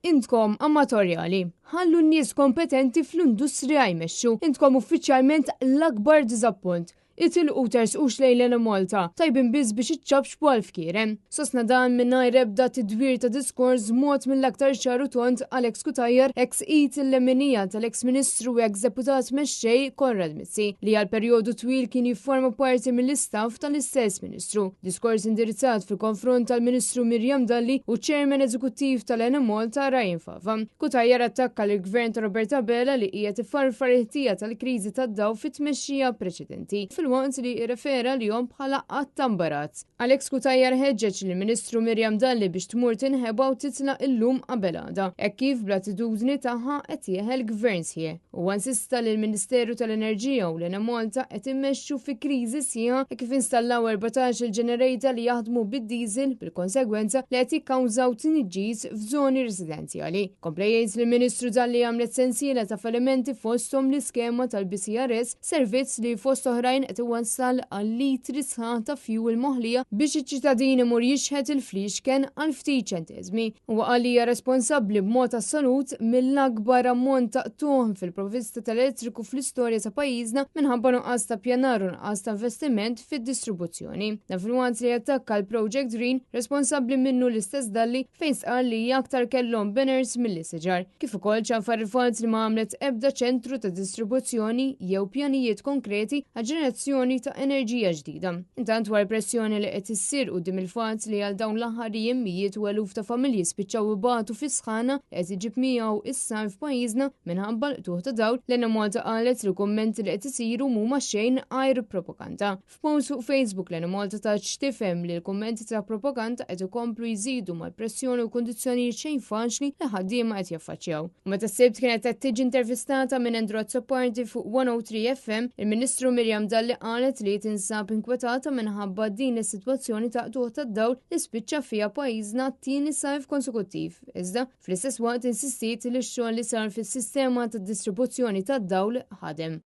Intkom amatorjali. Ħallu n-nies kompetenti fl-industrija jmexxu. Intkom uffiċjalment l-akbar diżappunt. Itilqu tersqux lejn l-Enemalta, tajbin biss biex iċċapxpu għall-fkieren. Sostna dan mingħajr ebda tidwir ta' diskors b'mod mill-aktar ċar u tond Alex Cutajar, eks id il-leminija tal-eks Ministru u eks Deputat Mexxej Konrad Mizzi, li għal perjodu twil kien jifforma parti mill-istaff tal-istess Ministru. Diskors indirizzat fil-konfront tal-Ministru Miriam Dalli u ċ-Chairman Eżekuttiv tal-Enemalta Ryan Fava. Cutajar attakka lill-Gvern ta' Robert Abela li qiegħed ifarfar il-ħtija tal-kriżi tad-dawl fit-tmexxija preċedenti, filwaqt li rrefera lihom bħala att ta' imbarazz. Alex Cutajar ħeġġeġ lill-Ministru Miriam Dalli biex tmur tinħeba u titlaq illum qabel għada, hekk kif bl-attitudni tagħha qed jeħel Gvern sħiħ. Huwa insista li l-Ministeru tal-Enerġija u l-Enemalta qed immexxu fi kriżi sħiħa hekk kif installaw 14-il generator li jaħdmu bid-diesel bil-konsegwenza li qed jikkawżaw tniġġis f'żoni residenzjali. Kompla jgħid li l-Ministru Dalli għamlet sensiela ta' fallimenti fosthom l-iskema tal-BCRS, servizz li fost oħrajn qed iwassal għal litri sħaħ ta' fjuwil moħlija biex iċ-ċittadin imur jixħet il-fliexken għal ftit ċenteżmi. Huwa qal li hija responsabbli b'mod assolut mill-akbar ammont ta' qtugħ fil-provvista tal-elettriku fl-istorja ta' pajjiżna minħabba nuqqas ta' pjanar u nuqqas ta' investiment fid-distribuzzjoni. Dan filwaqt li attakka l-Project Green, responsabbli minnu l-istess Dalli fejn stqarr li aktar kellhom banners milli siġar, kif ukoll ċanfar il-fatt li ma għamlet ebda ċentru ta' distribuzzjoni jew pjanijiet konkreti għal ġenerazzjoni ta' enerġija ġdida. Intant wara pressjoni li qed issir quddiem il-fatt li għal dawn l-aħħar jiem mijiet u eluf ta' familji spiċċaw ibatu fis-sħana li qed iġib miegħu is-sajf f'pajjiżna minħabba l-qtugħ ta' dawl, l-Enemalta qalet li kummenti li qed isiru mhuma xejn għajr propaganda. F'post fuq Facebook l-Enemalta tat x'tifhem li l-kummenti ta' propaganda qed ikomplu jżidu mal-pressjoni u kundizzjonijiet xejn faċli li ħaddiema qed jaffaċċjaw. U meta s-Sibt kienet qed tiġi intervistata minn Andrew Azzopardi fuq 103 FM, il-Ministru Miriam Dalli qalet li tinsab inkwetata minħabba din is-sitwazzjoni ta' qtugħ tad-dawl li spiċċa fiha pajjiżna t-tieni sajf konsekuttiv. Iżda, fl-istess waqt insistiet li x-xogħol li sar fis-sistema tad-distribuzzjoni tad-dawl ħadem.